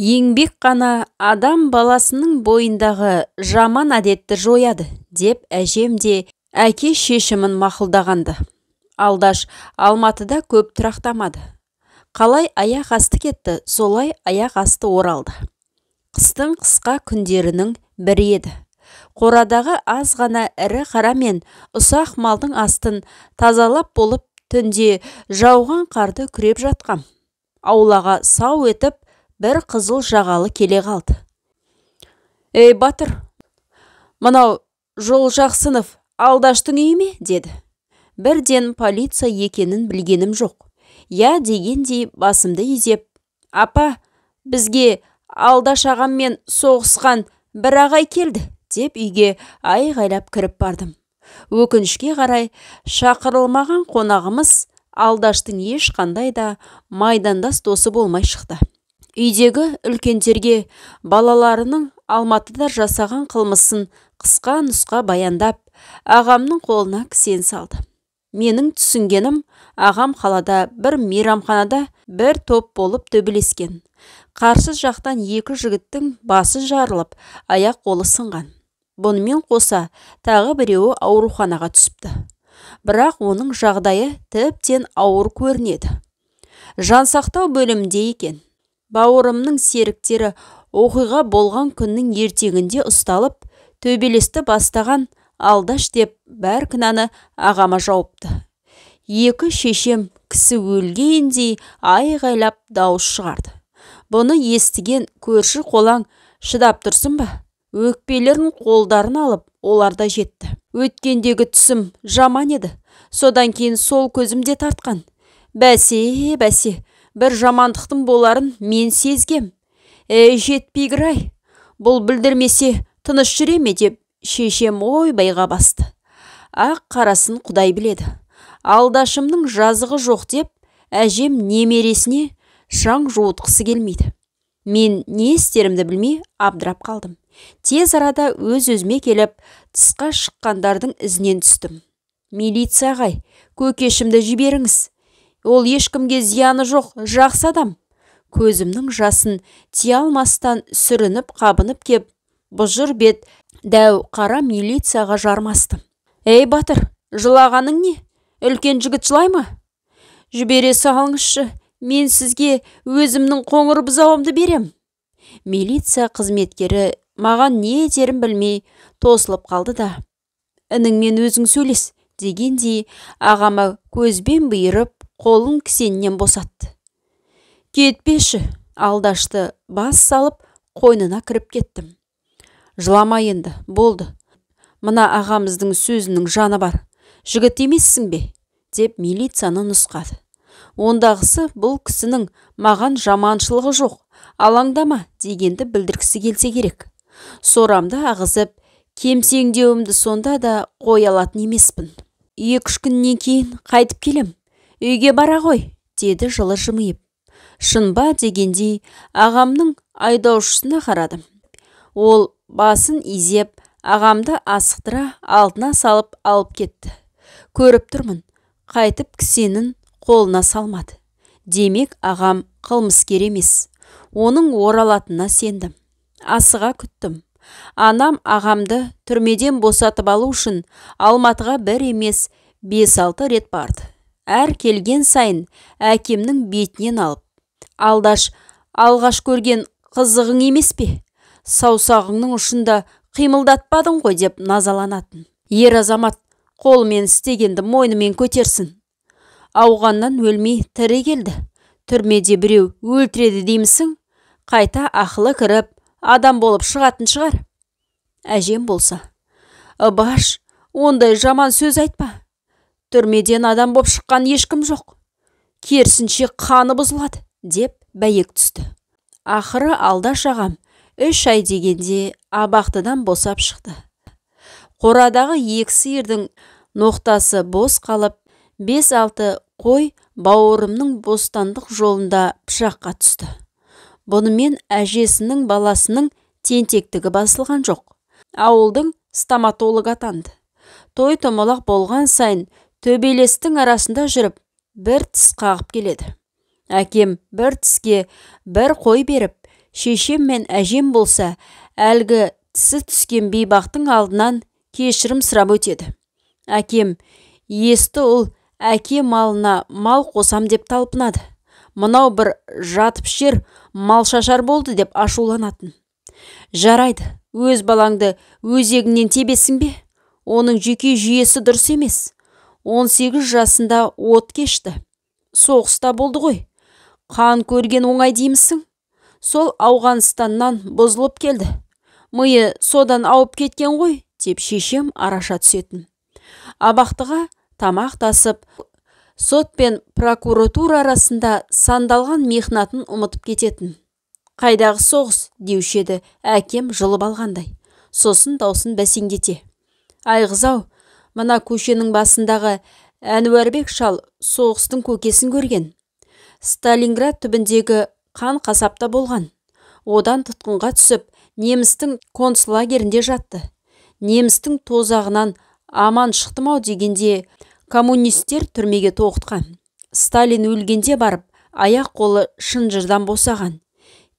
Еңбек қана адам баласының бойындағы жаман әдетті жояды, деп әжем де әке шешімін мақұлдағанды. Алдаш Алматыда көп тұрақтамады. Қалай аяқ асты кетті, солай аяқ асты оралды. Қыстың қысқа күндерінің бірі еді. Қорадағы аз ғана ірі қара мен ұсақ малдың астын тазалап болып, түнде жауған қарды күреп жатқам. Аулаға сау етіп, бір қызыл жағалы келе қалды. «Ей, батыр, мынау Жолжақсынов Алдаштың үйі ме?» деді. Бірден полиция екенін білгенім жоқ. Я дегендей басымды изеп, «Апа, бізге Алдаш ағаммен соғысқан бір ағай келді», деп үйге айғайлап кіріп бардым. Өкінішке қарай, шақырылмаған қонағымыз Алдаштың ешқандай да майдандас досы болмай шықты. Үйдегі үлкендерге балаларының Алматыда жасаған қылмысын қысқа нұсқа баяндап, ағамның қолына кісен салды. Менің түсінгенім, ағам қалада бір мейрамханада бір топ болып төбелескен. Қарсы жақтан екі жігіттің басы жарылып, аяқ қолы сынған. Бұнымен қоса тағы біреуі ауруханаға түсіпті. Бірақ оның жағдайы тіптен ауыр көрінеді. Жансақтау бөлімінде екен. Бауырымның серіктері оқиға болған күннің ертеңінде ұсталып, төбелесті бастаған Алдаш деп бәр кінәні ағама жауыпты. Екі шешем кісі өлгендей айғайлап дауыс шығарды. Бұны естіген көрші қолаң шыдап тұрсын ба? Өкпелерін қолдарын алып, олар да жетті. Өткендегі түсім жаман еді. Содан кейін сол көзімде тартқан. Бәсе, бәсе, бір жамандықтың боларын мен сезгем. Ей, жетпегір-ай, бұл білдірмесе тыныш жүре ме деп шешем ойбайға басты. Ақ қарасын Құдай біледі. Алдашымның жазығы жоқ деп әжем немересіне шаң жуытқысы келмейді. Мен не істерімді білмей абдырап қалдым. Тез арада өз-өзіме келіп, тысқа шыққандардың ізінен түстім. «Милиция ағай, көкешімді жіберіңіз. Ол ешкімге зияны жоқ, жақсы адам». Көзімнің жасын тия алмастан сүрініп қабынып кеп, бұжыр бет дәу қара милицияға жармастым. «Ей, батыр, жылағаның не? Үлкен жігіт жылай ма? Жібере салыңызшы, мен сізге өзімнің қоңыр бұзауымды берем». Милиция қызметкері маған не дерін білмей тосылып қалды да, «Ініңмен өзің сөйлес», дегендей ағама көзбен бұйырып, қолын кісеннен босатты. «Кетпеші», Алдашты бас салып, қойнына кіріп кеттім. «Жылама енді, болды. Мына ағамыздың сөзінің жаны бар. Жігіт емессің бе?» деп милицияны нұсқады. Ондағысы бұл кісінің маған жаманшылығы жоқ, алаңдама дегенді білдіргісі келсе керек. Сорамды ағызып, кемсеңдеуімді сонда да қоя алатын емеспін. 2-3 күннен кейін қайтып келем. Үйге бара ғой, деді жылы жымиып. Шын ба дегендей ағамның айдаушысына қарадым. Ол басын изеп, ағамды асықтыра алдына салып алып кетті. Көріп тұрмын, қайтып кісенін қолына салмады. Демек, ағам қылмыскер емес. Оның оралатынына сендім. Асыға күттім. Анам ағамды түрмеден босатып алу үшін Алматыға бір емес 5-6 рет барды. Әр келген сайын әкемнің бетінен алып, «Алдаш, алғаш көрген қызығың емес пе? Саусағыңның ұшында қимылдатпадың ғой», деп назаланатын. Ер азамат қолымен істегенді мойнымен көтерсін. Ауғаннан өлмей тірі келді. Түрмеде біреу өлтіреді деймісің? Қайта ақылы кіріп, адам болып шығатын шығар. Әжем болса, «Ыбаш, ондай жаман сөз айтпа. Түрмеден адам боп шыққан ешкім жоқ. Керісінше қаны бұзылады», деп бәйек түсті. Ақыры Алдаш ағам 3 ай дегенде абақтыдан босап шықты. Қорадағы 2 сиырдың ноқтасы бос қалып, 5-6 қой бауырымның бостандық жолында пышаққа түсті. Бұнымен әжесінің баласының тентектігі басылған жоқ. Ауылдың стоматолог атанды. Той томалақ болған сайын төбелестің арасында жүріп, бір тіс қағып келеді. Әкем бір тіске бір қой беріп, Шешем мен әжем болса, әлгі тісі түскен бейбақтың алдынан кешірім сұрап өтеді. Әкем, есті ұл әке малына мал қосам деп талпынады. Мынау бір жатып жер, мал шашар болды деп ашуланатын. Жарайды, өз балаңды өзегіңнен тебесің бе? Оның жүйке жүйесі дұрыс емес. 18 жасында от кешті. Соғыста болды ғой. Қан көрген оңай деймісің? Сол Ауғанстаннан бұзылып келді. Миы содан ауып кеткен ғой, деп шешем араша түсетін. Абақтыға тамақ тасып, сот пен прокуратура арасында сандалған мехнатын ұмытып кететін. Қайдағы соғыс, деуші еді әкем жұлып алғандай. Сосын даусын бәсеңдете. Айғыз-ау, мына көшенің басындағы Әнуарбек шал соғыстың көкесін көрген. Сталинград түбіндегі қан қасапта болған. Одан тұтқынға түсіп, немістің концлагерінде жатты. Немістің тозағынан аман шықтым-ау дегенде коммунистер түрмеге тоқтқан. Сталин өлгенде барып, аяқ қолы шынжырдан босаған.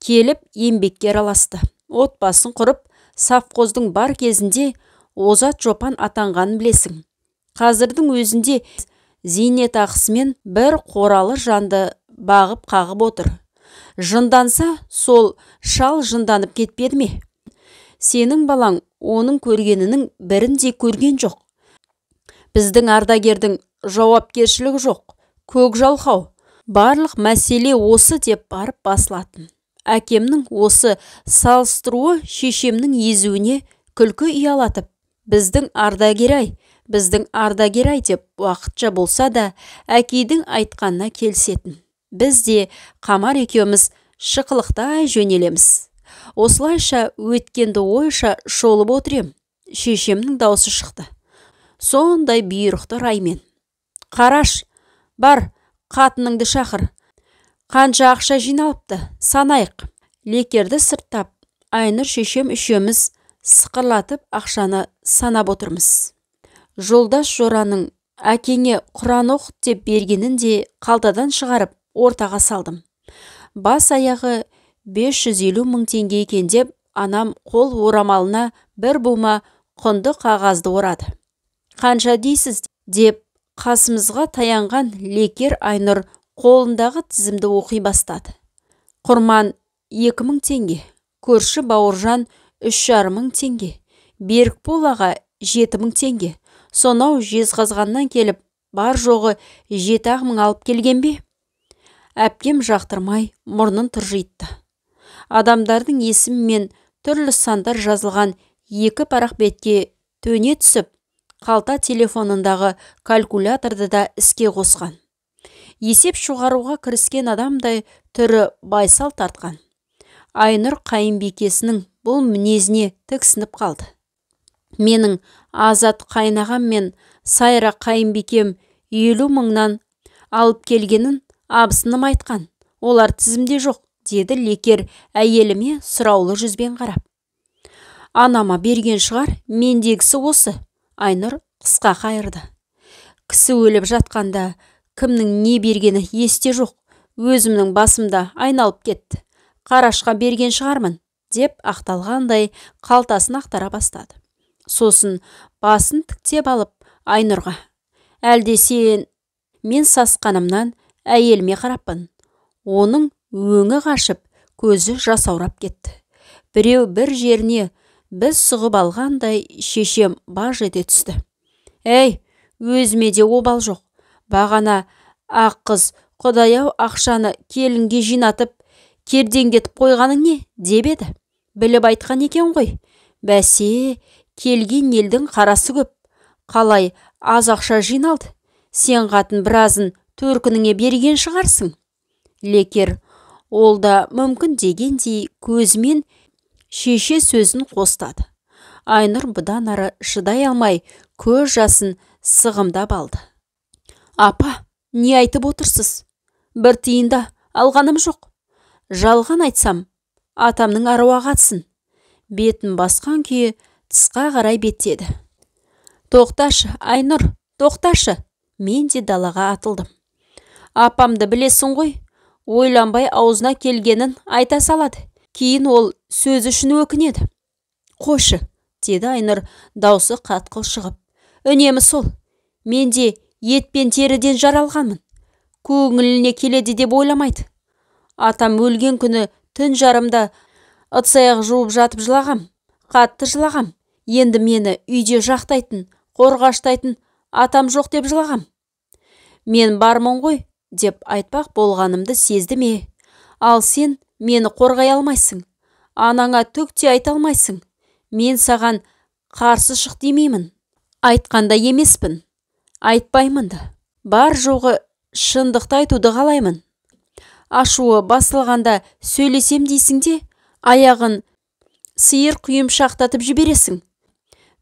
Келіп еңбекке араласты. Отбасын құрып, совхоздың бар кезінде озат жопан атанғанын білесің. Қазірдің өзінде зейнетақысымен бір қоралы жанды бағып қағып отыр. Жынданса, сол шал жынданып кетпеді ме? Сенің балаң оның көргенінің бірін де көрген жоқ. Біздің ардагердің жауапкершілігі жоқ, көк жалқау. Барлық мәселе осы деп барып басылатын. Әкемнің осы салыстыруы шешемнің езуіне күлкі ұялатып, біздің ардагер-ай, біздің ардагер-ай деп уақытша болса да әкейдің айтқанына келісетін. Біз де Қамар екеуміз шықылықтай жөнелеміз. Осылайша өткенді ойша шолып отыр ем. Шешемнің даусы шықты. Сондай бұйрықты раймен. Қараш, бар, қатыныңды шақыр. Қанша ақша жиналыпты, санайық. Лекерді сырттап, Айнұр шешем үшеуміз сықырлатып ақшаны санап отырмыз. Жолдас жораның әкеңе құран оқыт деп бергенін де қалтадан шығарып ортаға салдым. Бас аяғы 550 мың теңге екен деп анам қол орамалына бір бума құнды қағазды орады. Қанша дейсіз деп қасымызға таянған лекер Айнұр қолындағы тізімді оқи бастады. Құрман 2 мың теңге, көрші Бауыржан 3,5 мың теңге, Берікбол аға 7 мың теңге. Сонау Жезқазғаннан келіп, бар жоғы 7 мың алып келген бе? Әпкем жақтырмай мұрнын тыржитты. Адамдардың есімімен түрлі сандар жазылған екі парақ бетке төне түсіп, қалта телефонындағы калькуляторды да іске қосқан. Есеп шығаруға кіріскен адамдай түрі байсал тартқан. Айнұр қайынбикесінің бұл мінезіне тіксініп қалды. Менің Азат қайнағам мен Сайра қайынбикем 50 мыңнан алып келгенін абысыным айтқан. Олар тізімде жоқ, деді лекер әйеліме сұраулы жүзбен қарап. Анама берген шығар, мендегісі осы. Айнұр қысқа қайырды. Кісі өліп жатқанда кімнің не бергені есте жоқ. Өзімнің басымда айналып кетті. Қарашқа берген шығармын, деп ақталғандай қалтасын ақтара бастады. Сосын басын тіктеп алып Айнұрға: Әлде сен... Мен сасқанымнан әйеліме қараппын. Оның өңі қашып, көзі жасаурап кетті. Біреу бір жеріне біз сұғып алғандай шешем баж ете түсті. Әй, өзіме де обал жоқ. Бағана ақ қыз, құдай-ау, ақшаны келінге жинатып, кердеңдетіп қойғаның не, деп еді. Біліп айтқан екен ғой. Бәсе, келген елдің қарасы көп. Қалай аз ақша жиналды? Сен қатын біразын төркініңе берген шығарсың. Лекер, ол да мүмкін дегендей көзімен шеше сөзін қостады. Айнұр бұдан ары шыдай алмай, көз жасын сығымдап алды. Апа, не айтып отырсыз? Бір тиын да алғаным жоқ. Жалған айтсам, атамның аруағы атсын. Бетін басқан күйі тысқа қарай беттеді. Тоқташы, Айнұр, тоқташы. Мен де далаға атылдым. Апамды білесің ғой, ойланбай аузына келгенін айта салады. Кейін ол сөзі үшін өкінеді. Қойшы, деді Айнұр даусы қатқыл шығып. Үнемі сол. Мен де ет пен теріден жаралғанмын. Көңіліне келеді деп ойламайды. Атам өлген күні түн жарымда ыдыс-аяқ жуып жатып жылағам. Қатты жылағам. Енді мені үйде жақтайтын, қорғаштайтын атам жоқ деп жылағам. Мен бармын ғой деп айтпақ болғанымды сезді ме? Ал сен мені қорғай алмайсың. Анаңа түк те айта алмайсың. Мен саған қарсы шық демеймін. Айтқанда емеспін. Айтпаймын да. Бар жоғы шындықты айтуды қалаймын. Ашуы басылғанда сөйлесем дейсің де, аяғын сиыр құйымшақтатып жібересің.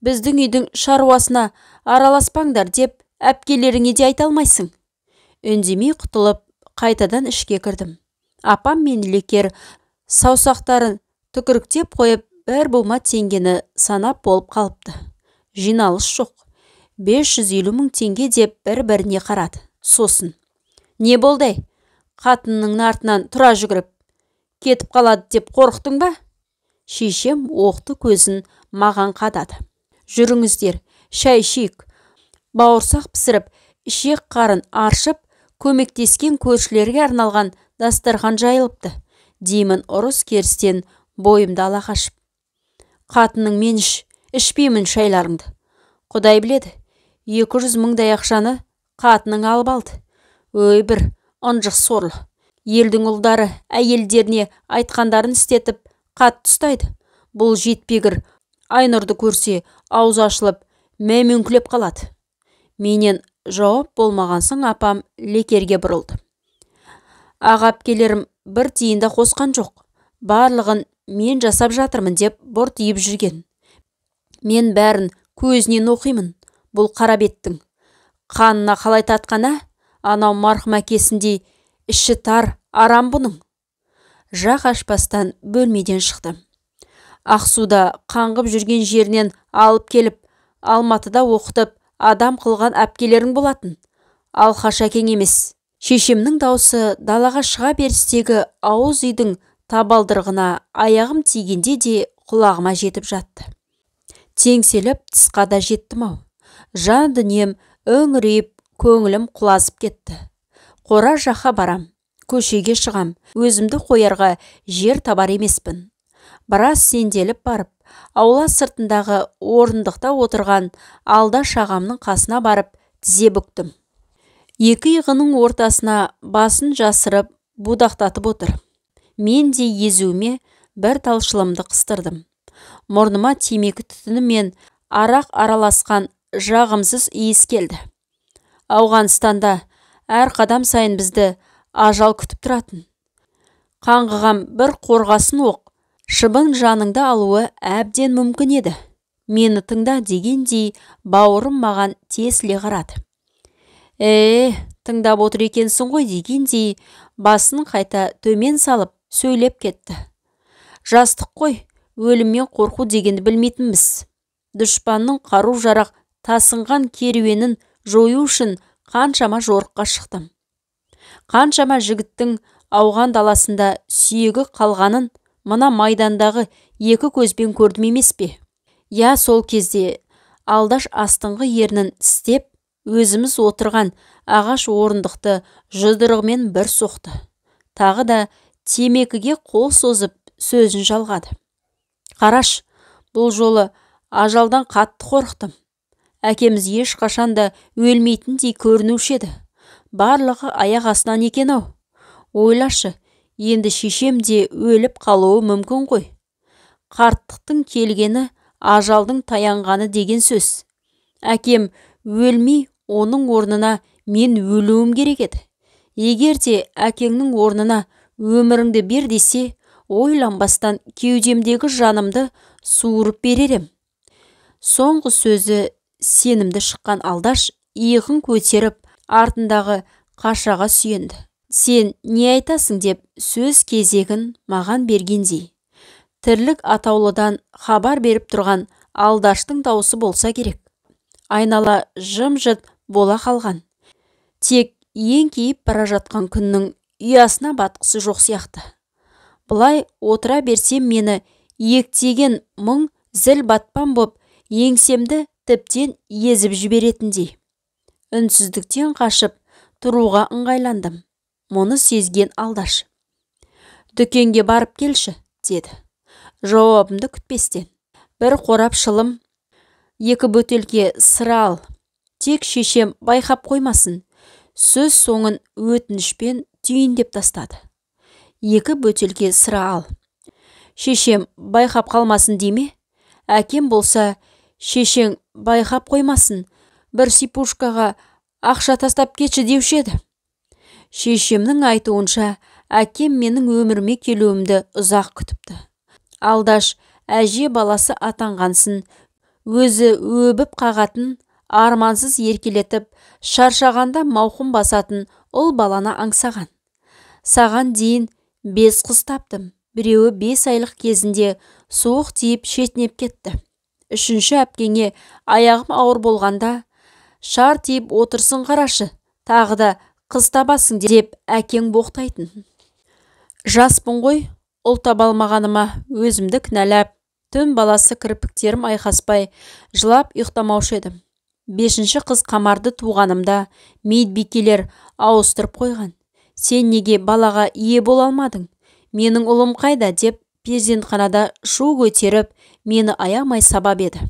Біздің үйдің шаруасына араласпаңдар деп әпкелеріңе де айта алмайсың. Үндемей құтылып, қайтадан ішке кірдім. Апам мен Лекер саусақтарын түкіріктеп қойып, бір бума теңгені санап болып қалыпты. Жиналыс жоқ. 550 мың теңге деп бір-біріне қарады. Сосын. Не болды? Қатынның артынан тұра жүгіріп. Кетіп қалады деп қорықтың ба? Шешем оқты көзін маған қадады. Жүріңіздер, шай ішейік. Бауырсақ пісіріп, ішек қарын аршып, көмектескен көршілерге арналған дастархан жайылыпты. Деймін ұрыс керістен бойымды ала қашып. Қатының мен ішпеймін шайларыңды. Құдай біледі, 200 мыңдай ақшаны қатының алып алды. Өй бір, ынжық сорлы. Елдің ұлдары әйелдеріне айтқандарын істетіп, қатты ұстайды. Бұл жетпегір Айнұрды көрсе, аузы ашылып, мәймөңкілеп қалады. Менен жауап болмаған соң апам Лекерге бұрылды. Аға әпкелерім бір тиын да қосқан жоқ. Барлығын мен жасап жатырмын деп бұртиып жүрген. Мен бәрін көзінен оқимын. Бұл қара беттің. Қанына қалай татқана, анау марқұм әкесіндей іші тар арам бұның. Жақ ашпастан бөлмеден шықты. Ақсуда қаңғып жүрген жерінен алып келіп, Алматыда оқытып, адам қылған әпкелерің болатын. Алқаш әкең емес. Шешемнің даусы далаға шыға берістегі ауыз үйдің табалдырығына аяғым тигенде де құлағыма жетіп жатты. Теңселіп тысқа да жеттім-ау. Жан дүнием үңірейіп, көңілім құлазып кетті. Қора жаққа барам, көшеге шығам, өзімді қоярға жер табар емеспін. Біраз сенделіп барып, аула сыртындағы орындықта отырған Алдаш ағамның қасына барып тізе бүктім. Екі иығының ортасына басын жасырып, будақтатып отыр. Мен де езуіме бір тал шылымды қыстырдым. Мұрныма темекі түтіні мен арақ араласқан жағымсыз иіс келді. Ауғанстанда әр қадам сайын бізді ажал күтіп тұратын. Қаңғыған бір қорғасын оқ, шыбын жаныңды алуы әбден мүмкін еді. Мені тыңда дегендей бауырым маған тесіле қарады. Тыңдап отыр екенсің ғой дегендей басын қайта төмен салып сөйлеп кетті. Жастық қой, өліммен қорқу дегенді білмейтінбіз. Дұшпанның қару-жарақ тасынған керуенін жою үшін қаншама жорыққа шықтым. Қаншама жігіттің ауған даласында сүйегі қалғанын мына майдандағы екі көзбен көрдім емес пе? Я сол кезде Алдаш астыңғы ернін тістеп, өзіміз отырған ағаш орындықты жұдырығымен бір соқты. Тағы да темекіге қол созып сөзін жалғады. Қараш, бұл жолы ажалдан қатты қорықтым. Әкеміз ешқашан да өлмейтіндей көрінуші еді. Барлығы аяқ астынан екен-ау. Ойлашы, енді шешем де өліп қалуы мүмкін ғой. Қарттықтың келгені ажалдың таянғаны деген сөз. Әкем өлмей, оның орнына мен өлуім керек еді. Егер де әкеңнің орнына өміріңді бер десе, ойланбастан кеудемдегі жанымды суырып берер ем. Соңғы сөзі сенімді шыққан Алдаш иығын көтеріп, артындағы қашаға сүйенді. Сен не айтасың деп сөз кезегін маған бергендей. Тірлік атаулыдан хабар беріп тұрған Алдаштың даусы болса керек. Айнала жым-жырт бола қалған. Тек еңкейіп бара жатқан күннің ұясына батқысы жоқ сияқты. Бұлай отыра берсем мені иектеген мұң зіл батпан боп, еңсемді тіптен езіп жіберетіндей. Үнсіздіктен қашып тұруға ыңғайландым. Мұны сезген Алдаш: «Дүкенге барып келші», деді. Жауабымды күтпестен: «Бір қорап шылым, 2 бөтелке сыра ал. Тек шешем байқап қоймасын». Сөз соңын өтінішпен түйіндеп тастады. 2 бөтелке сыра ал. Шешем байқап қалмасын деме? Әкем болса, шешең байқап қоймасын, бір сипушкаға ақша тастап кетші деуші еді. Шешемнің айтуынша, әкем менің өміріме келуімді ұзақ күтіпті. Алдаш әже баласы атанғансын, өзі өбіп қағатын, армансыз еркелетіп, шаршағанда мауқын басатын ұл баланы аңсаған. Саған дейін 5 қыз таптым. Біреуі 5 айлық кезінде суық тиіп шетінеп кетті. 3-ші әпкеңе аяғым ауыр болғанда, шар тиіп отырсын қарашы, тағы да қыз табасың деп әкең боқтайтын. Жаспын ғой, ұл таба алмағаныма өзімді кінәлап, түн баласы кірпіктерім айқаспай, жылап ұйықтамаушы едім. 5-ші қыз Қамарды туғанымда мейітбикелер ауыстырып қойған. Сен неге балаға ие бола алмадың? Менің ұлым қайда деп перзентханада шу көтеріп, мені аямай сабап еді.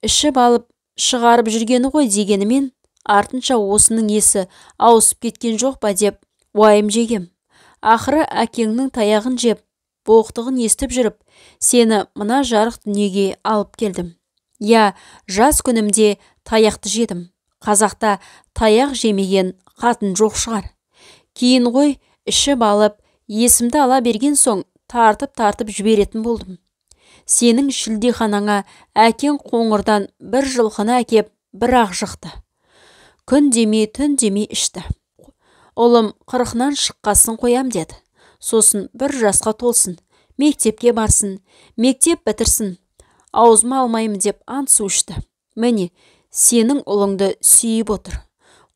Ішіп алып шығарып жүргені ғой дегенімен, артынша осының есі ауысып кеткен жоқ па деп уайым жегем. Ақыры әкеңнің таяғын жеп, боқтығын естіп жүріп, сені мына жарық дүниеге алып келдім. Я, жас күнімде таяқты жедім. Қазақта таяқ жемеген қатын жоқ шығар. Кейін ғой ішіп алып, есімді ала берген соң тартып-тартып жіберетін болдым. Сенің шілдеханаңа әкең қоңырдан бір жылқыны әкеп, бір-ақ жықты. Күн демей, түн демей ішті. Ұлым 40-нан шыққасын қоям деді. Сосын 1 жасқа толсын, мектепке барсын, мектеп бітірсін, аузыма алмаймын деп ант су ішті. Міне, сенің ұлыңды сүйіп отыр.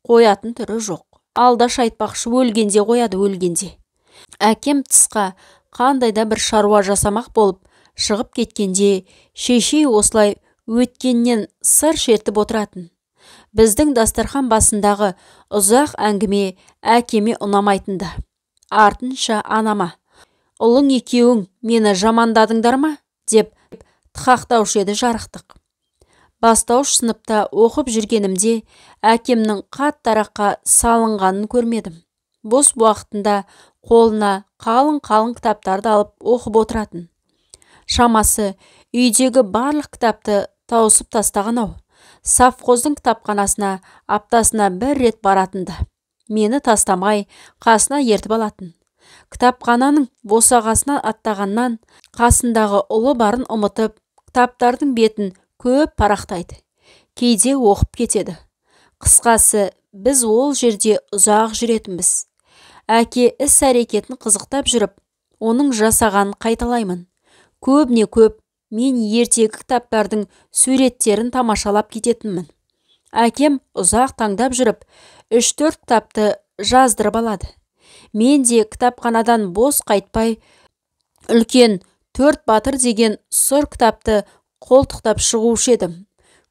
Қоятын түрі жоқ. Алдаш айтпақшы, өлгенде қояды, өлгенде. Әкем тысқа қандай да бір шаруа жасамақ болып шығып кеткенде, шешей осылай өткеннен сыр шертіп отыратын. Біздің дастархан басындағы ұзақ әңгіме әкеме ұнамайтынды. Артынша анама: «Ұлың екеуің мені жамандадыңдар ма?» деп тықақтаушы еді жарықтық. Бастауыш сыныпта оқып жүргенімде әкемнің қаттараққа салынғанын көрмедім. Бос уақытында қолына қалың-қалың кітаптарды алып оқып отыратын. Шамасы үйдегі барлық кітапты тауысып тастаған ау. Совхоздың кітапханасына аптасына бір рет баратынды. Мені тастамай қасына ертіп алатын. Кітапхананың босағасынан аттағаннан қасындағы ұлы барын ұмытып, кітаптардың бетін көп парақтайды. Кейде оқып кетеді. Қысқасы, біз ол жерде ұзақ жүретінбіз. Әке іс-әрекетін қызықтап жүріп, оның жасағанын қайталаймын. Көбіне көп мен ертегі кітаптардың суреттерін тамашалап кететінмін. Әкем ұзақ таңдап жүріп, 3-4 кітапты жаздырып алады. Мен де кітапханадан бос қайтпай, үлкен 4 батыр деген сұр кітапты қолтықтап шығушы едім.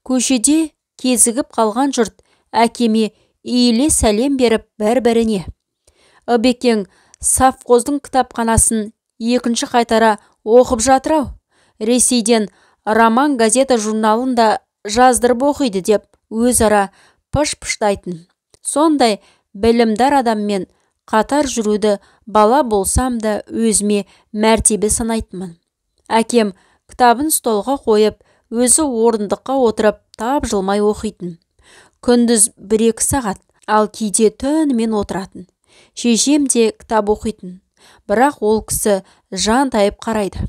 Көшеде кезігіп қалған жұрт әкеме иіле сәлем беріп бір-біріне: «Ыбекең совхоздың кітапханасын екінші қайтара оқып жатыр-ау, Ресейден роман газета журналын да жаздырып оқиды» деп өзара пыш-пыштайтын. Сондай білімдар адаммен қатар жүруді бала болсам да өзіме мәртебе санайтынмын. Әкем кітабын столға қойып, өзі орындыққа отырып тапжылмай оқитын. Күндіз 1-2 сағат, ал кейде түнімен отыратын. Шешем де кітап оқитын, бірақ ол кісі жантайып қарайды.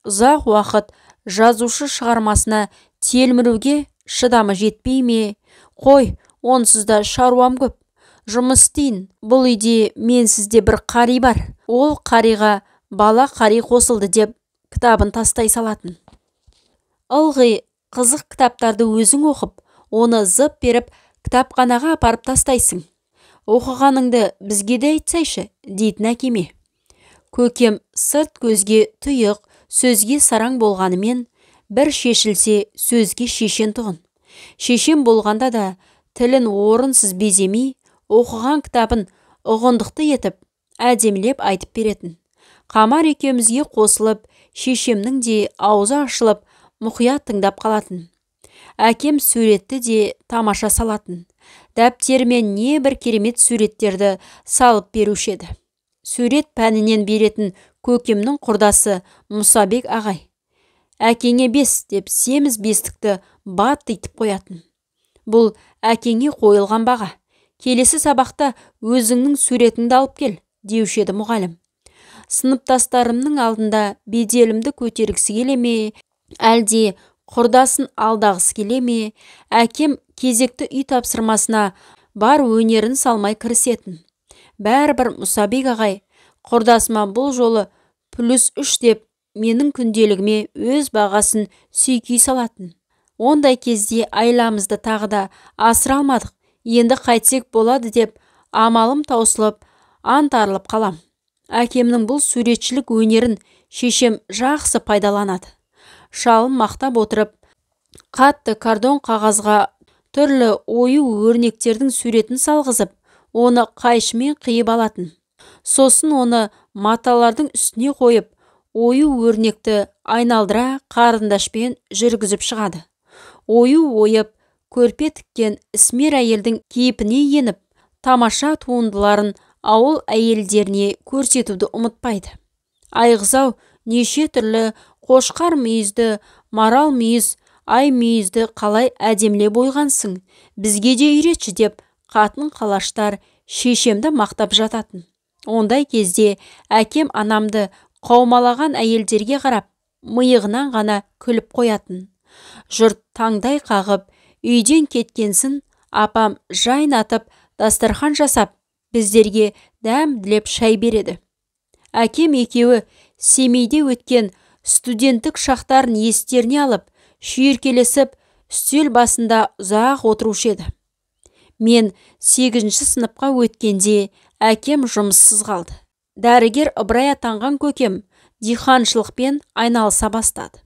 Ұзақ уақыт жазушы шығармасына телміруге шыдамы жетпей ме? Қой, онсыз да шаруам көп. Жұмыс істейін, бұл үйде менсіз де бір қари бар. Ол қариға бала қари қосылды деп кітабын тастай салатын. Ылғи қызық кітаптарды өзің оқып, оны зып беріп кітапханаға апарып тастайсың. Оқығаныңды бізге де айтсайшы, дейтін әкеме. Көкем сырт көзге тұйық, сөзге сараң болғанымен бір шешілсе сөзге шешен тұғын. Шешен болғанда да тілін орынсыз беземей, оқыған кітабын ұғындықты етіп, әдемілеп айтып беретін. Қамар екеумізге қосылып, шешемнің де аузы ашылып, мұқият тыңдап қалатын. Әкем суретті де тамаша салатын. Дәптерімен не бір керемет суреттерді салып беруші еді. Сурет пәнінен беретін көкемнің құрдасы Мұсабек ағай. Әкеңе 5 деп семіз бестікті баттитып қоятын. Бұл әкеңе қойылған баға. Келесі сабақта өзіңнің суретіңді алып кел, деуші еді мұғалім. Сыныптастарымның алдында беделімді көтергісі келе ме, әлде құрдасын алдағысы келе ме, әкем кезекті үй тапсырмасына бар өнерін салмай кірісетін. Бәрібір Мұсабек ағай құрдасыма бұл жолы +3 деп менің күнделігіме өз бағасын сүйкей салатын. Ондай кезде айламызды тағы да асыра алмадық, енді қайтсек болады деп амалым таусылып, антарылып қалам. Әкемнің бұл суретшілік өнерін шешем жақсы пайдаланады. Шалын мақтап отырып, қатты картон қағазға түрлі ою өрнектердің суретін салғызып, оны қайшымен қиып алатын. Сосын оны маталардың үстіне қойып, ою өрнекті айналдыра қарындашпен жүргізіп шығады. Ою ойып, көрпе тіккен ісмер әйелдің кейпіне еніп, тамаша туындыларын ауыл әйелдеріне көрсетуді ұмытпайды. Айғызау неше түрлі қошқар мүйізді, марал мүйіз, ай мүйізді қалай әдемілеп ойғансың, бізге де үйретші деп қатын қалаштар шешемді мақтап жататын. Ондай кезде әкем анамды қаумалаған әйелдерге қарап, миығынан ғана күліп қоятын. Жұрт таңдай қағып, үйден кеткенсін апам жайнатып дастархан жасап, біздерге дәмділеп шай береді. Әкем екеуі Семейде өткен студенттік шақтарын естеріне алып, шүйіркелесіп, үстел басында ұзақ отырушы еді. Мен 8-ші сыныпқа өткенде әкем жұмыссыз қалды. Дәрігер Ыбырай атанған көкем диханшылықпен айналыса бастады.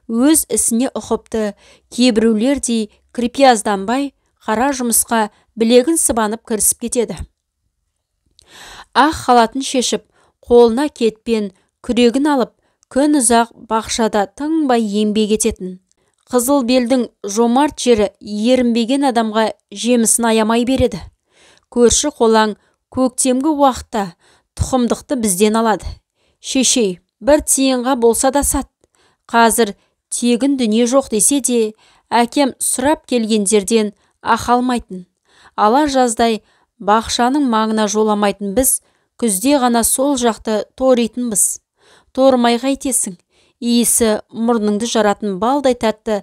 Өз ісіне ұқыпты, кейбіреулердей кірпиязданбай, қара жұмысқа білегін сыбанып кірісіп кетеді. Ақ халатын шешіп, қолына кетпен, күрегін алып, күн ұзақ бақшада тыңбай еңбек ететін. Қызыл белдің жомарт жері ерінбеген адамға жемісін аямай береді. Көрші қолаң көктемгі уақытта тұқымдықты бізден алады. Шешей, бір тиынға болса да сат. Қазір тегін дүние жоқ десе де, әкем сұрап келгендерден ақы алмайтын. Ала жаздай бақшаның маңына жоламайтын біз күзде ғана сол жақты торитынбыз. Тормай қайтесің, иісі мұрныңды жаратын балдай тәтті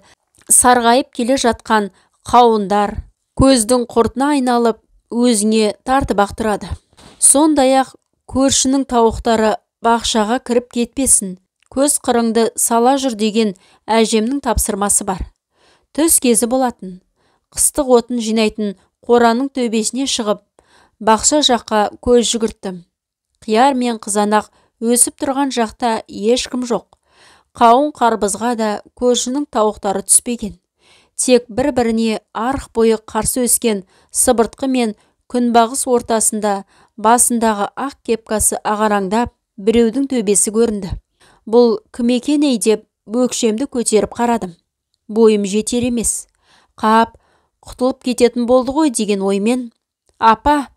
сарғайып келе жатқан қауындар көздің құртына айналып өзіңе тартып ақ тұрады. Сондай-ақ көршінің тауықтары бақшаға кіріп кетпесін, көз қырыңды сала жүр деген әжемнің тапсырмасы бар. Түс кезі болатын. Қыстық отын жинайтын қораның төбесіне шығып, бақша жаққа көз жүгірттім. Қияр мен қызанақ өсіп тұрған жақта ешкім жоқ. Қауын қарбызға да көршінің тауықтары түспеген. Тек бір-біріне арық бойы қарсы өскен сыбыртқы мен күнбағыс ортасында басындағы ақ кепкасы ағараңдап, біреудің төбесі көрінді. Бұл кім екен ей деп өкшемді көтеріп қарадым. Бойым жетер емес. Қап, құтылып кететін болды ғой деген оймен, апа,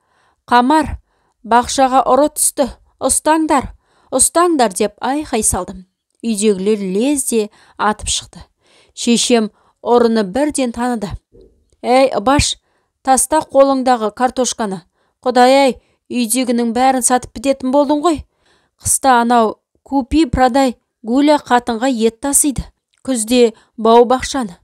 Қамар, бақшаға ұры түсті, ұстаңдар, ұстаңдар деп айқай салдым. Үйдегілер лезде атып шықты. Шешем ұрыны бірден таныды. Әй, Ыбаш, таста қолыңдағы картошканы. Құдай-ай, үйдегінің бәрін сатып бітетін болдың ғой. Қыста анау купи продай Гуля қатынға ет тасиды. Күзде бау бақшаны.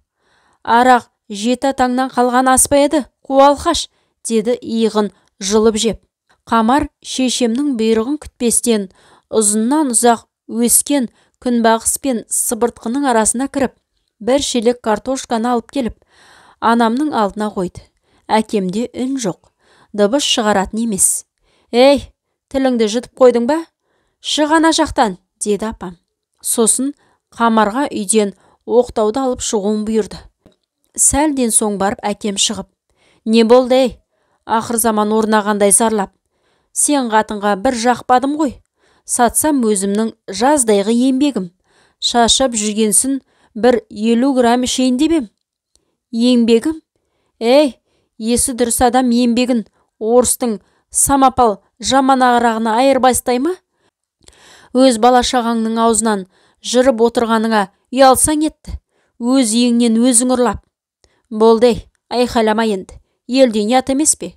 Арақ жеті атаңнан қалған ас па еді, қуалқаш, деді иығын жылып жеп. Қамар шешемнің бұйрығын күтпестен ұзыннан ұзақ өскен күнбағыс пен сыбыртқының арасына кіріп, бір шелек картошканы алып келіп, анамның алдына қойды. Әкемде үн жоқ, дыбыс шығаратын емес. Ей, тіліңді жұтып қойдың ба? Шық ана жақтан, деді апам. Сосын Қамарға үйден оқтауды алып шығуын бұйырды. Сәлден соң барып әкем шығып, не болды ей, ақыр заман орнағандай зарлап. Сен қатынға бір жақпадым ғой. Сатсам өзімнің жаздайғы еңбегім. Шашып жүргенсін бір 50 грамм ішейін деп ем. Еңбегім? Ей, есі дұрыс адам еңбегін орыстың самапал жаман арағына айырбастай ма? Өз бала-шағаңның аузынан жырып отырғаныңа ұялсаң етті. Өз үйіңнен өзің ұрлап. Болды ей, айқайлама енді. Елден ұят емес пе?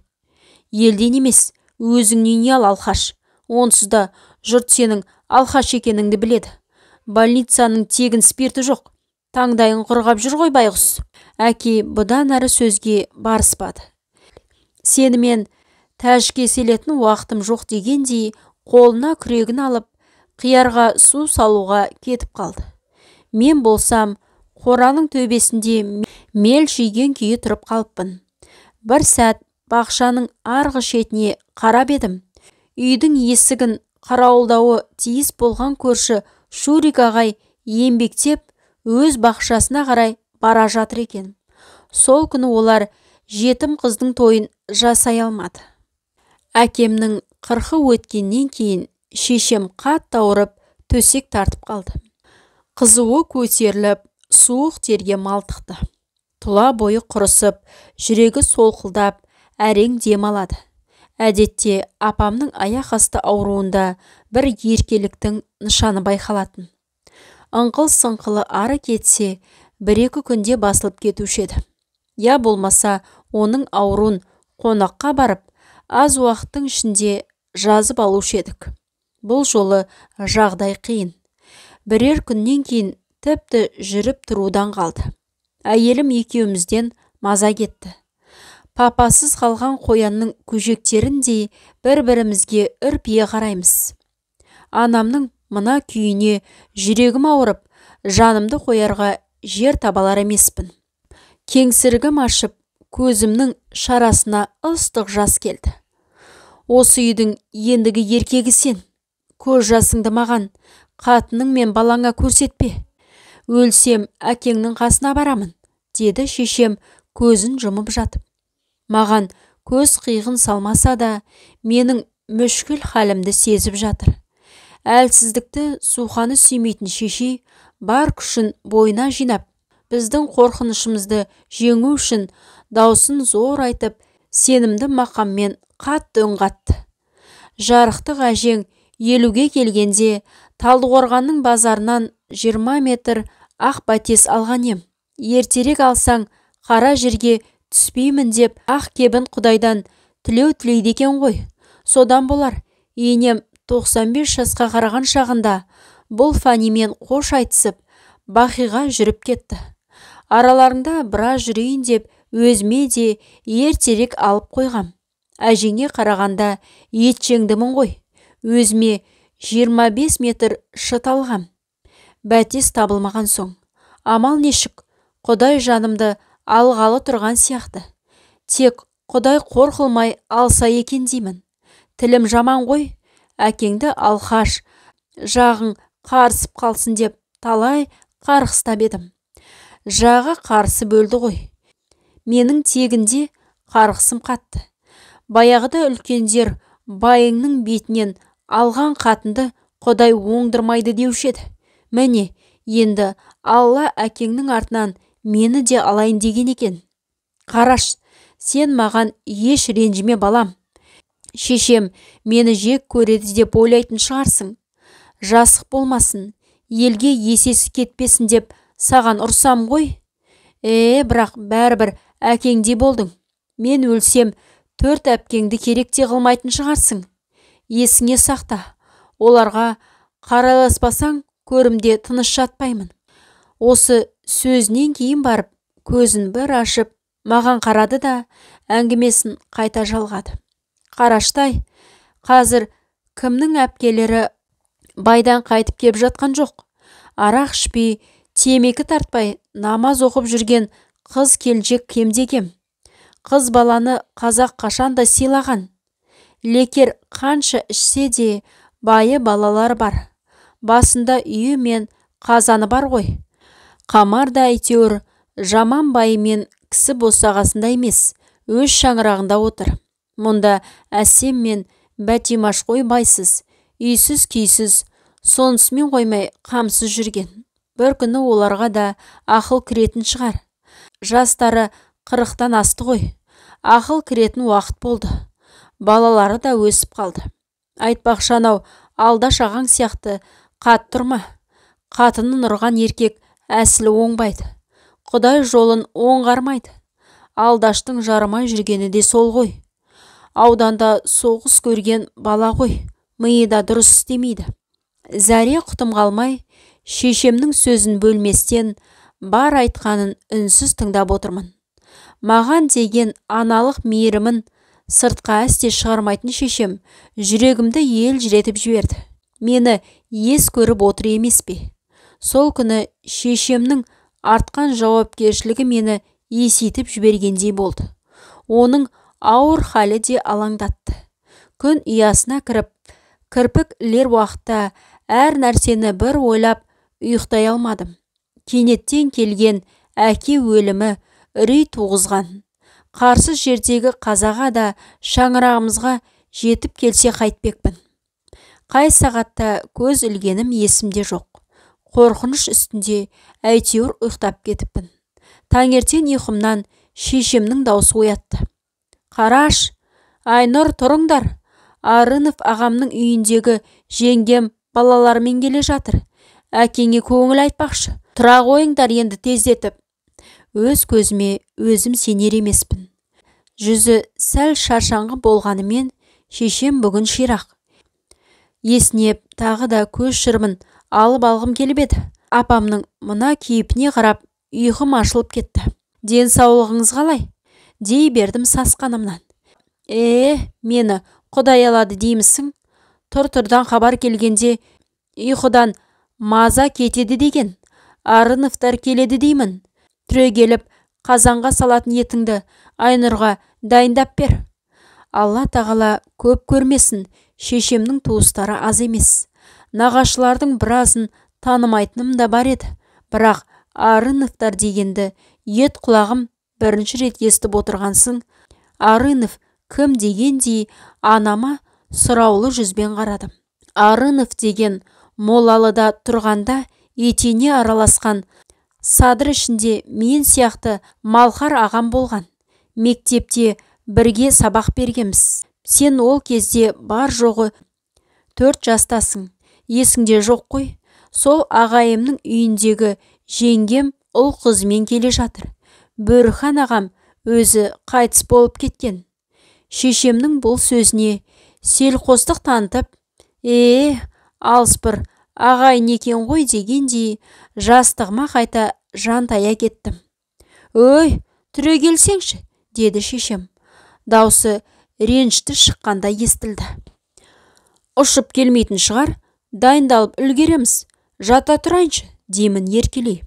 Елден емес, өзіңнен ұял, алқаш. Онсыз да жұрт сенің алқаш екеніңді біледі. Больницаның тегін спирті жоқ. Таңдайың құрғап жүр ғой байғұс. Әке бұдан әрі сөзге барыспады. Сенімен тәжкеселетін уақытым жоқ дегендей қолына күрегін алып, қиярға су салуға кетіп қалды. Мен болсам, қораның төбесінде мелшиген күйі тұрып қалыппын. Бір сәт бақшаның арғы шетіне қарап едім. Үйдің есігін қарауылдауы тиіс болған көрші Шурик ағай еңбектеп өз бақшасына қарай бара жатыр екен. Сол күні олар жетім қыздың тойын жасай алмады. Әкемнің 40-ы өткеннен кейін шешем қатты ауырып төсек тартып қалды. Қызуы көтеріліп, суық терге малтықты. Тұла бойы құрысып, жүрегі солқылдап, әрең дем алады. Әдетте апамның аяқ асты ауруында бір еркеліктің нышаны байқалатын. Ыңқыл-сыңқылы ары кетсе, 1-2 күнде басылып кетуші еді. Я болмаса, оның ауруын қонаққа барып, аз уақыттың ішінде жазып алушы едік. Бұл жолы жағдай қиын. Бірер күннен кейін тіпті жүріп тұрудан қалды. Әйелім екеумізден маза кетті. Папасыз қалған қоянның көжектеріндей бір-бірімізге үрпие қараймыз. Анамның мына күйіне жүрегім ауырып, жанымды қоярға жер табалар емеспін. Кеңсірігім ашып, көзімнің шарасына ыстық жас келді. Осы үйдің ендігі еркегі сен. Көз жасыңды маған, қатының мен балаңа көрсетпе. Өлсем әкеңнің қасына барамын, деді шешем көзін жұмып жатып. Маған көз қиғын салмаса да, менің мүшкіл халімді сезіп жатыр. Әлсіздікті суқаны сүймейтін шеше бар күшін бойына жинап, біздің қорқынышымызды жеңу үшін даусын зор айтып, сенімді мақаммен қатты үн қатты. Жарықтық әжең 50-ге келгенде Талдықорғанның базарынан 20 метр ақ бәтес алған ем. Ертерек алсаң, қара жерге түспеймін деп ақ кебін құдайдан тілеу тілейді екен ғой. Содан болар, енем 95 жасқа қараған шағында бұл фәнимен қош айтысып, бақиға жүріп кетті. Араларында біраз жүрейін деп өзіме де ертерек алып қойғам. Әжеңе қарағанда етжеңдімін ғой. Өзіме 25 метр шыт алғам. Бәтес табылмаған соң. Амал нешік, Құдай жанымды алғалы тұрған сияқты. Тек Құдай қор қылмай алса екен деймін. Тілім жаман ғой, әкеңді алқаш, жағың қарысып қалсын деп талай қарғыстап едім. Жағы қарсы бөлді ғой. Менің тегінде қарғысым қатты. Баяғыда үлкендер байыңның бетінен алған қатынды Құдай оңдырмайды деуші еді. Міне, енді Алла әкеңнің артынан мені де алайын деген екен. Қараш, сен маған еш ренжіме балам. Шешем мені жек көреді деп ойлайтын шығарсың. Жасық болмасын, елге есесі кетпесін деп саған ұрсам ғой. Бірақ бәрібір әкеңдей болдың. Мен өлсем, 4 әпкеңді керек те қылмайтын шығарсың. Есіңе сақта, оларға қарайласпасаң, көрімде тыныш жатпаймын. Осы сөзінен кейін барып, көзін бір ашып, маған қарады да, әңгімесін қайта жалғады. Қараштай, қазір кімнің әпкелері байдан қайтып кеп жатқан жоқ. Арақ ішпей, темекі тартпай, намаз оқып жүрген қыз келіншек кемде-кем. Қыз баланы қазақ қашанда сыйлаған. Лекер қанша ішсе де, Байы балалар бар. Басында үйі мен қазаны бар ғой. Қамар да әйтеуір жаман байымен кісі босағасында емес, өз шаңырағында отыр. Мұнда Әсем мен Бәтимаш қой байсыз, үйсіз күйсіз, сонысымен қоймай қамсыз жүрген. Бір күні оларға да ақыл кіретін шығар. Жастары 40-тан асты ғой. Ақыл кіретін уақыт болды. Балалары да өсіп қалды. Айтпақшы, анау Алдаш ағаң сияқты қат тұрма. Қатынын ұрған еркек әсілі оңбайды. Құдай жолын оңғармайды. Алдаштың жарымай жүргені де сол ғой. Ауданда соғыс көрген бала ғой, миы да дұрыс істемейді. Зәре құтым қалмай, шешемнің сөзін бөлместен бар айтқанын үнсіз тыңдап отырмын. Маған деген аналық мейірімін сыртқа әсте шығармайтын шешем жүрегімді елжіретіп жіберді. Мені ес көріп отыр емес пе? Сол күні шешемнің артқан жауапкершілігі мені есейтіп жібергендей болды. Оның ауыр халі де алаңдатты. Күн ұясына кіріп, кірпік ілер уақытта әр нәрсені бір ойлап ұйықтай алмадым. Кенеттен келген әке өлімі үрей туғызған. Қарсы жердегі қазаға да шаңырағымызға жетіп келсе қайтпекпін. Қай сағатта көз ілгенім есімде жоқ. Қорқыныш үстінде әйтеуір ұйықтап кетіппін. Таңертең ұйқымнан шешемнің даусы оятты. Қараш, Айнұр, тұрыңдар. Арынов ағамның үйіндегі жеңгем балаларымен келе жатыр. Әкеңе көңіл айтпақшы. Тұра қойыңдар енді тездетіп. Өз көзіме өзім сенер емеспін. Жүзі сәл шаршаңқы болғанымен шешем бүгін ширақ. Есінеп тағы да көз шырымын алып алғым келіп еді. Апамның мына кейпіне қарап ұйқым ашылып кетті. Денсаулығыңыз қалай? Дей бердім сасқанымнан. Мені Құдай алады деймісің? Тұр-тұрдан хабар келгенде ұйқыдан маза кетеді деген. Арыновтар келеді деймін. Түрегеліп қазанға салатын етіңді Айнұрға дайындап бер. Алла тағала көп көрмесін, шешемнің туыстары аз емес. Нағашылардың біразын танымайтыным да бар еді. Бірақ Арыновтар дегенді ет құлағым бірінші рет естіп отырғансың. Арынов кім дегендей анама сұраулы жүзбен қарадым. Арынов деген Молалыда тұрғанда етене араласқан садыр ішінде мен сияқты малхар ағам болған. Мектепте бірге сабақ бергенбіз. Сен ол кезде бар жоғы 4 жастасың. Есіңде жоқ қой. Сол ағайымның үйіндегі жеңгем ұл қызымен келе жатыр. Бөріхан ағам өзі қайтыс болып кеткен. Шешемнің бұл сөзіне селқостық танытып, алыс бір ағайын екен ғой дегендей жастығыма қайта жантая кеттім. Өй, түрегелсеңші, деді шешем. Даусы ренішті шыққанда естілді. Ұшып келмейтін шығар, дайындалып үлгереміз, жата тұрайыншы, деймін еркелей.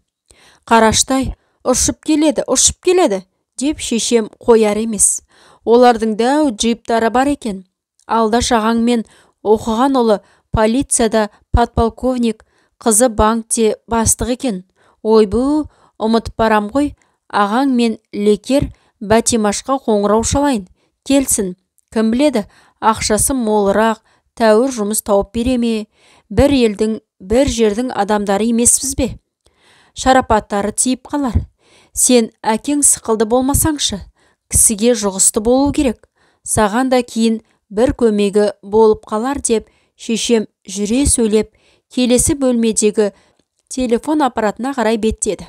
Қараштай, ұшып келеді, ұшып келеді, деп шешем қояр емес. Олардың дәу джиптары бар екен. Алдаш ағаңмен оқыған ұлы полицияда подполковник, қызы банкте бастық екен. Ойбу, ұмытып барам ғой, ағаң мен лекер Бәтимашқа қоңырау шалайын. Келсін, кім біледі, ақшасы молырақ, тәуір жұмыс тауып бере ме? Бір елдің, бір жердің адамдары емеспіз бе? Шарапаттары тиіп қалар. Сен әкең сықылды болмасаңшы, кісіге жұғысты болу керек. Саған да кейін бір көмегі болып қалар деп шешем жүре сөйлеп, келесі бөлмедегі телефон аппаратына қарай беттеді.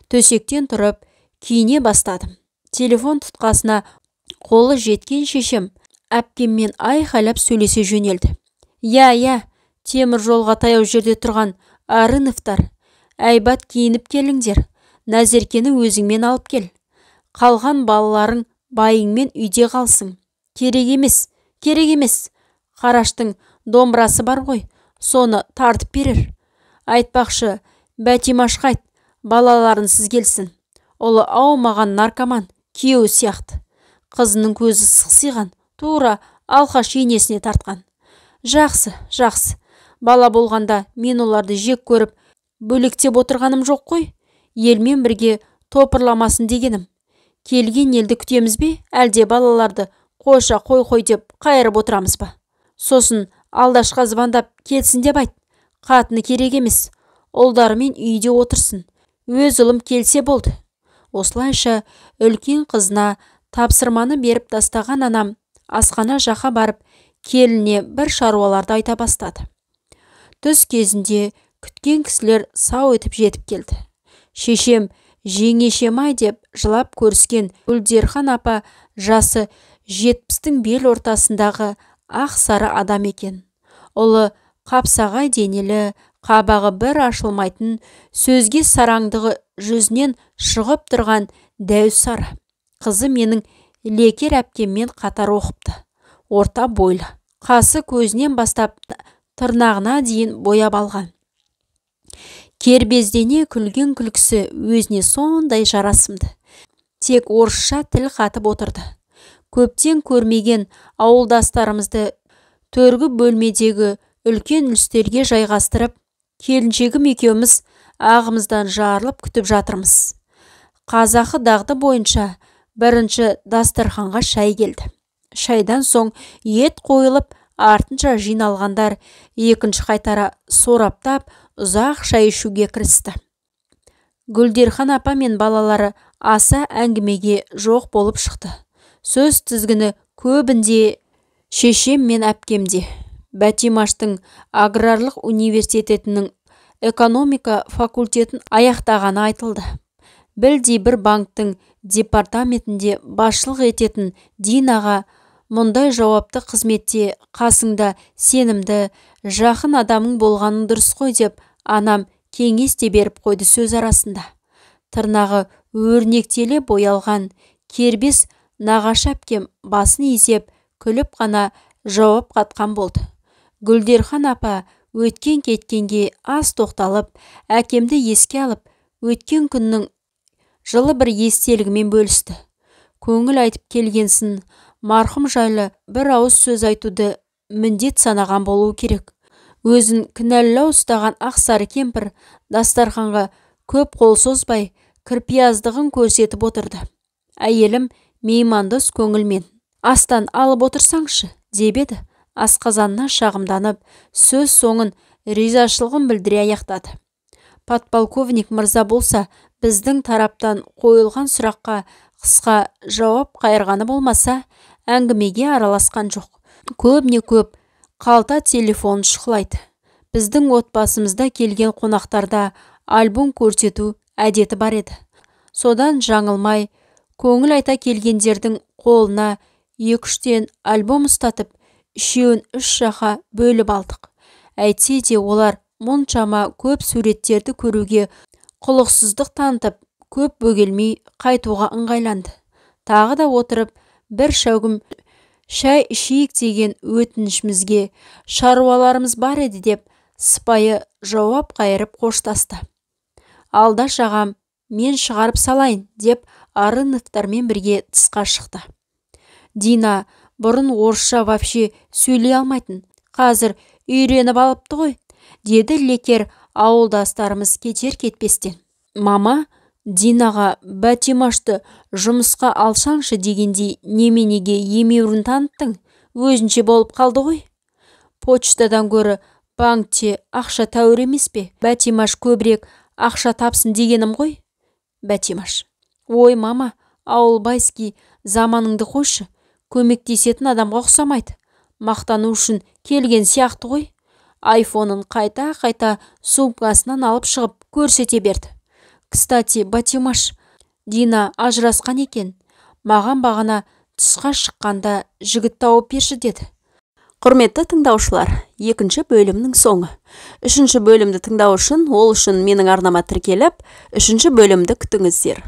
Төсектен тұрып, киіне бастадым. Телефон тұтқасына қолы жеткен шешем әпкеммен айқайлап сөйлесе жөнелді. Я, темір жолға таяу жерде тұрған Арыновтар, әйбат киініп келіңдер, Назеркені өзіңмен алып кел. Қалған балаларың байыңмен үйде қалсын. Керек емес, керек емес. Қараштың домбырасы бар ғой, соны тартып берер. Айтпақшы, Бәтимашқа айт, балаларынсыз келсін. Ұлы аумаған наркоман, күйеуі сияқты. Қызының көзі сықсиған, тура алқаш енесіне тартқан. Жақсы, жақсы. Бала болғанда мен оларды жек көріп, бөлектеп отырғаным жоқ қой. Елмен бірге топырламасын дегенім. Келген елді күтеміз бе, әлде балаларды қойша қой-қой деп қайырып отырамыз ба? Сосын Алдашқа звондап келсін деп айт. Қатыны керек емес, ұлдарымен үйде отырсын. Өз ұлым келсе болды. Осылайша үлкен қызына тапсырманы беріп тастаған анам асхана жаққа барып, келініне бір шаруаларды айта бастады. Түс кезінде күткен кісілер сау етіп жетіп келді. Шешем жеңешем-ай деп жылап көріскен Гүлдерхан апа жасы 70-тің бел ортасындағы ақ сары адам екен. Ұлы қапсағай денелі, қабағы бір ашылмайтын, сөзге сараңдығы жүзінен шығып тұрған дәу сары. Қызы менің Лекер әпкеммен қатар оқыпты. Орта бойлы, қасы көзінен бастап тырнағына дейін бояп алған. Кербездене күлген күлкісі өзіне сондай жарасымды. Тек орысша тіл қатып отырды. Көптен көрмеген ауылдастарымызды төргі бөлмедегі үлкен үстелге жайғастырып, келіншегім екеуміз ағымыздан жарылып күтіп жатырмыз. Қазақы дағды бойынша бірінші дастарханға шай келді. Шайдан соң ет қойылып, артынша жиналғандар екінші қайтара сораптап, ұзақ шай ішуге кірісті. Гүлдерхан апа мен балалары аса әңгімеге жоқ болып шықты. Сөз тізгіні көбінде шешем мен әпкемде. Бәтимаштың аграрлық университетінің экономика факультетін аяқтағаны айтылды. Білдей бір банктің департаментінде басшылық ететін Динаға мұндай жауапты қызметте қасыңда сенімді, жақын адамың болғаның дұрыс қой деп анам кеңес те беріп қойды сөз арасында. Тырнағы өрнектеле боялған кербез нағашы әпкем басын изеп, күліп қана жауап қатқан болды. Гүлдерхан апа өткен кеткенге аз тоқталып, әкемді еске алып, өткен күннің жылы бір естелігімен бөлісті. Көңіл айтып келгенсін, марқұм жайлы бір ауыз сөз айтуды міндет санаған болуы керек. Өзін кінәлау ұстаған ақсары кемпір дастарханға көп қол созбай, кірпияздығын көрсетіп отырды. Әйелім меймандос көңілмен, астан алып отырсаңшы, деп еді, асқазанына шағымданып, сөз соңын ризашылығын білдіре аяқтады. Подполковник мырза болса, біздің тараптан қойылған сұраққа қысқа жауап қайырғаны болмаса, әңгімеге араласқан жоқ. Көбіне көп қалта телефон шұқылайды. Біздің отбасымызда келген қонақтарда альбом көрсету әдеті бар еді. Содан жаңылмай, көңіл айта келгендердің қолына 2-3-тен альбом ұстатып, үшеуін үш жаққа бөліп алдық. Әйтсе де олар мұншама көп суреттерді көруге құлықсыздық танытып, көп бөгелмей қайтуға ыңғайланды. Тағы да отырып, бір шәугім шай ішейік деген өтінішімізге шаруаларымыз бар еді деп сыпайы жауап қайырып қоштасты. Алдаш ағам, мен шығарып салайын деп Арыновтармен бірге тысқа шықты. Дина бұрын орысша вообще сөйлей алмайтын, қазір үйреніп алыпты ғой, деді Лекер ауылдастарымыз кетер кетпестен. Мама, Динаға Бәтимашты жұмысқа алсаңшы дегендей неменеге емеурін таныттың, өзінше болып қалды ғой. Почтадан гөрі банкте ақша тәуір емес пе? Бәтимаш көбірек ақша тапсын дегенім ғой. Бәтимаш. Ой, мама, ауылбайский заманыңды қойшы, көмектесетін адамға ұқсамайды. Мақтану үшін келген сияқты ғой. Айфонын қайта-қайта сумкасынан алып шығып көрсете берді. Кстати, Батимаш, Дина ажырасқан екен. Маған бағана тысқа шыққанда жігіт тауып берші деді. Құрметті тыңдаушылар, екінші бөлімнің соңы. Үшінші бөлімді тыңдау үшін, ол үшін менің арнама тіркеліп, үшінші бөлімді күтіңіздер.